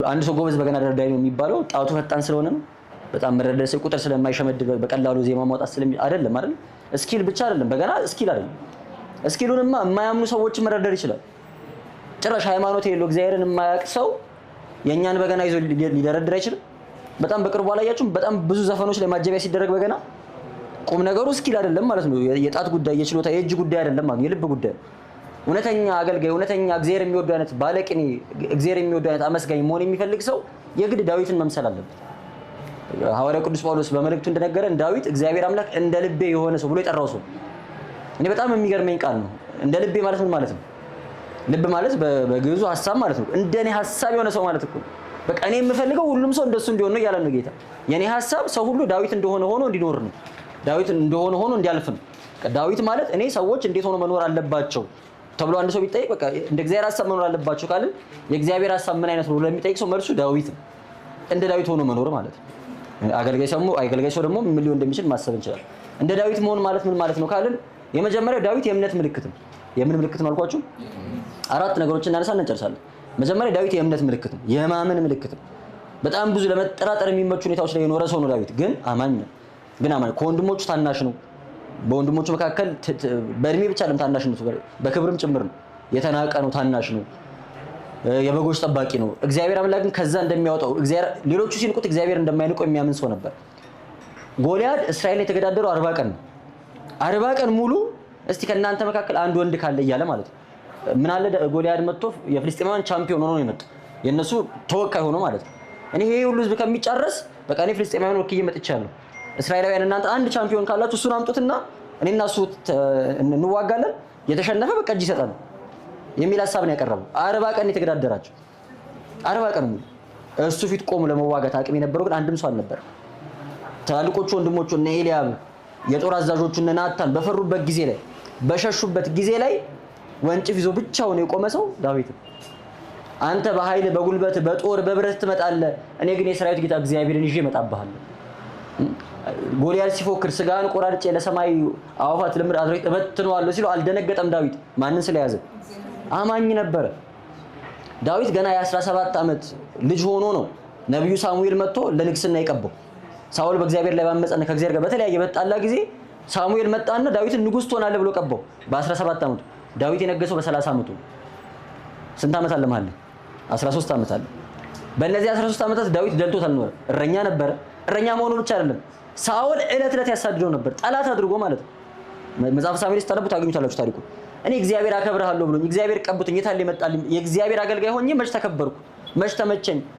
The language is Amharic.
አንድ ሰው ጎበዝ በገና ደርዳሪ ነው የሚባለው ጣቱ ፈጣን ስለሆነ ነው። በጣም መረደር ቁጥር ስለማይሸመድ በቀላሉ ዜማ ማውጣት ስለሚ አይደለም አይደል? Skill ብቻ አይደለም፣ በገና skill አይደለም። Skill ኡንማ የማያምኑ ሰዎችን መደርደር ይችላል። ጭራሽ ሃይማኖት የሌለው፣ እግዚአብሔርን የማያውቅ ሰው የእኛን በገና ይዞ ሊደረድር አይችልም። በጣም በቅርቡ አላያችሁም? በጣም ብዙ ዘፈኖች ላይ ማጀቢያ ሲደረግ በገና። ቁም ነገሩ skill አይደለም ማለት ነው። የጣት ጉዳይ፣ የችሎታ፣ የእጅ ጉዳይ አይደለም ማለት ነው፣ የልብ ጉዳይ ነው። እውነተኛ አገልጋይ፣ እውነተኛ እግዚአብሔር የሚወዱ አይነት ባለቅኔ፣ እግዚአብሔር የሚወዱ አይነት አመስጋኝ መሆን የሚፈልግ ሰው የግድ ዳዊትን መምሰል አለበት። ሐዋርያው ቅዱስ ጳውሎስ በመልእክቱ እንደነገረን ዳዊት እግዚአብሔር አምላክ እንደ ልቤ የሆነ ሰው ብሎ የጠራው ሰው። እኔ በጣም የሚገርመኝ ቃል ነው። እንደ ልቤ ማለት ምን ማለት ነው? ልብ ማለት በግዕዙ ሐሳብ ማለት ነው። እንደኔ ሐሳብ የሆነ ሰው ማለት እኮ ነው። በቃ እኔ የምፈልገው ሁሉም ሰው እንደሱ እንዲሆን ነው እያለ ነው ጌታ። የኔ ሐሳብ ሰው ሁሉ ዳዊት እንደሆነ ሆኖ እንዲኖር ነው። ዳዊት እንደሆነ ሆኖ እንዲያልፍ ነው። ዳዊት ማለት እኔ ሰዎች እንዴት ሆኖ መኖር አለባቸው ተብሎ አንድ ሰው ቢጠይቅ፣ በቃ እንደ እግዚአብሔር ሐሳብ መኖር አለባቸው ካልን፣ የእግዚአብሔር ሐሳብ ምን አይነት ነው ብሎ ለሚጠይቅ ሰው መልሱ ዳዊት ነው። እንደ ዳዊት ሆኖ መኖር ማለት ነው። አገልጋይ ሰው ደግሞ ምን ሊሆን እንደሚችል ማሰብ እንችላለን። እንደ ዳዊት መሆን ማለት ምን ማለት ነው ካልን፣ የመጀመሪያው ዳዊት የእምነት ምልክት ነው። የምን ምልክት ነው አልኳችሁ? አራት ነገሮችን እናነሳና እንጨርሳለን። መጀመሪያ ዳዊት የእምነት ምልክት ነው፣ የማመን ምልክት ነው። በጣም ብዙ ለመጠራጠር የሚመቹ ሁኔታዎች ላይ የኖረ ሰው ነው ዳዊት፣ ግን አማኝ ነው። ግን አማኝ፣ ከወንድሞቹ ታናሽ ነው። በወንድሞቹ መካከል በእድሜ ብቻ አይደለም ታናሽነቱ፣ በክብርም ጭምር ነው። የተናቀ ነው፣ ታናሽ ነው። የበጎች ጠባቂ ነው። እግዚአብሔር አምላክ ግን ከዛ እንደሚያወጣው፣ ሌሎቹ ሲንቁት እግዚአብሔር እንደማይንቀው የሚያምን ሰው ነበር። ጎልያድ እስራኤልን የተገዳደረው 40 ቀን ነው። 40 ቀን ሙሉ እስቲ ከእናንተ መካከል አንድ ወንድ ካለ እያለ ማለት ነው። ምን አለ፣ ጎልያድ መጥቶ የፍልስጤማውያን ቻምፒዮን ሆኖ ነው የመጣው። የእነሱ ተወካይ ሆኖ ማለት ነው። እኔ ይሄ ሁሉ ህዝብ ከሚጨረስ በቃ እኔ ፍልስጤማውያን ወክዬ መጥቻለሁ። እስራኤላውያን እናንተ አንድ ቻምፒዮን ካላችሁ እሱን አምጡትና እኔና እሱ እንዋጋለን፣ የተሸነፈ በቃ እጅ ይሰጣል የሚል ሀሳብ ነው ያቀረበው። 40 ቀን የተገዳደራቸው፣ 40 ቀን ሙሉ እሱ ፊት ቆሙ ለመዋጋት አቅም የነበረው ግን አንድም ሰው አልነበረም። ትላልቆቹ ወንድሞቹ እነ ኤልያብ፣ የጦር አዛዦቹ እነ ናታን በፈሩበት ጊዜ ላይ፣ በሸሹበት ጊዜ ላይ ወንጭፍ ይዞ ብቻውን የቆመ ሰው ዳዊት ነው። አንተ በኃይል፣ በጉልበት፣ በጦር፣ በብረት ትመጣለህ፣ እኔ ግን የሰራዊት ጌታ እግዚአብሔርን ይዤ እመጣብሃለሁ። ጎልያድ ሲፎክር ስጋህን ቆራርጬ ለሰማይ አዕዋፋት፣ ለምድር አራዊት እበትነዋለሁ ሲለው አልደነገጠም። ዳዊት ማንን ስለያዘ? አማኝ ነበረ። ዳዊት ገና የ17 ዓመት ልጅ ሆኖ ነው ነቢዩ ሳሙኤል መጥቶ ለንግስና የቀባው። ሳኦል በእግዚአብሔር ላይ ባመፀና ከእግዚአብሔር ጋር በተለያየ በጣላ ጊዜ ሳሙኤል መጣና ዳዊትን ንጉስ ትሆናለህ ብሎ ቀባው በ17 ዓመቱ። ዳዊት የነገሰው በ30 ዓመቱ። ስንት ዓመት አለ መሀል? 13 ዓመት አለ። በእነዚህ 13 ዓመታት ዳዊት ደልቶት አልኖረም። እረኛ ነበረ። እረኛ መሆኑ ብቻ አይደለም፣ ሳኦል እለት እለት ያሳድደው ነበር፣ ጠላት አድርጎ ማለት ነው። መጽሐፈ ሳሙኤል ስታነቡ ታገኙታላችሁ ታሪኩ። እኔ እግዚአብሔር አከብርሃለሁ ብሎኝ፣ እግዚአብሔር ቀብቶኝ የታለ የመጣልኝ? የእግዚአብሔር አገልጋይ ሆኜ መች ተከበርኩ? መች ተመቸኝ?